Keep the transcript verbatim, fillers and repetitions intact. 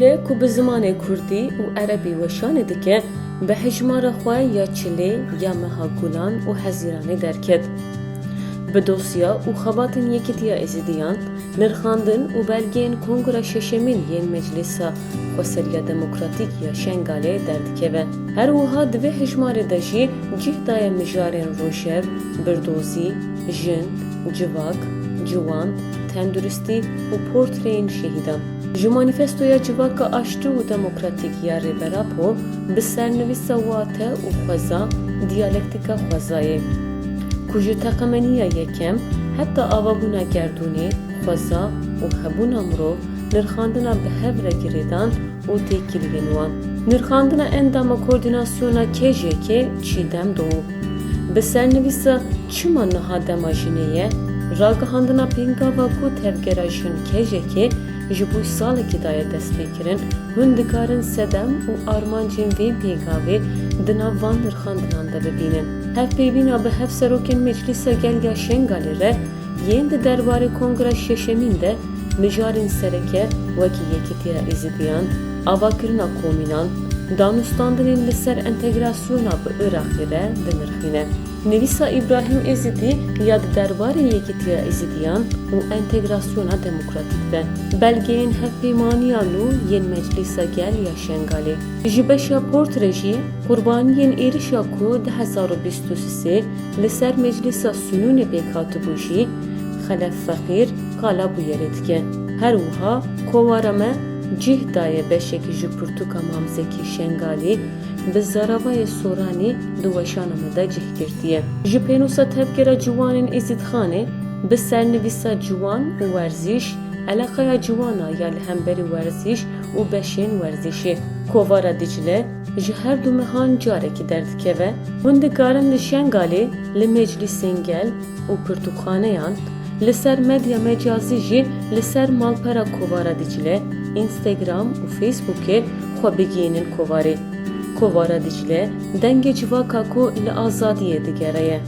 Lê ku bi zimanê kurdî û erebî weşanê dike, bi hejmara xwe ya Çilê, ya Meha Gulan û Hezîranê derket. Bi dosya û xebatên Yekîtiya Êzidiyan, nirxandin û belgeyên Kongra Şeşemîn yên Meclisa Xweseriya Demokratîk ya Şengalê derdikeve. Her wiha di vê hejmarê de jî cih daye mijarên rojev, birdozî, jin, civak, ciwan, tenduristî û portreyên şehîdan. Ji Manîfestoya Civaka Aştî û Demokratîk ya Rêber Apo bi sernivîsa Wate û Xweza, Diyalektika Xwezayê, ku ji teqemeniya yekem heta avabûna gerdûnê, xweza û hebûna mirov nirxandina bi hev re girêdan û têkiliyên wan. Nirxandina endama koordînasyona K J K Çîdem Doğu. Bi sernivîsa Çima niha dema jinê ye? Ragihandina pêngava ku tevgera jin K J K ji bo salekî daye destpêkirin, hûn dikarin sedem û armancên vê pêngavê di nav van nirxandinan de bibînin. Hevpeyvîna bi hevserokên Meclîsa Gel ya Şengalê re yên di derbarê Kongra Şeşemîn de mijarên sereke wekî Yekîtiya Êzidiyan, avakirina komînan, danûstandinên li ser entegrasyona bi Iraqê re dinirxîne. Nivîsa Îbrahîm Êzidî ya di derbarê Yekîtiya Êzidiyan û entegrasyona demokratîk de, belgeyên hevpeymaniya nû yên Meclîsa Gel ya Şengalê. Ji beşa portre jî qurbaniyên êrişa ku du hezar û bîst û sê li ser Meclîsa Sinûnê pêk hatibû jî Xelef Feqîr qala bûyerê dike. Her wiha kovara me cih daye beşekî ji pirtûka Mam Zekî Şengalî bi zaravayê Soranî di weşana me de cih girtiye. Ji pênûsa Tevgera Ciwanên Êzîdxanê bi sernivîsa Ciwan û Werzîş, eleqeya ciwana ya li hemberî werzîş û beşên werzîşê. Kovara Dicle ji her du mehan carekî derdikeve. Hûn dikarin li Şengalê, li meclîsên gel û pirtûkxaneyan, li ser medya mecazî jî li ser malpera Kovara Dicle, Instagram û Facebookê xwe bigihînin kovarê. Kovara Dicle dengê civaka ku li azadiyê digere ye.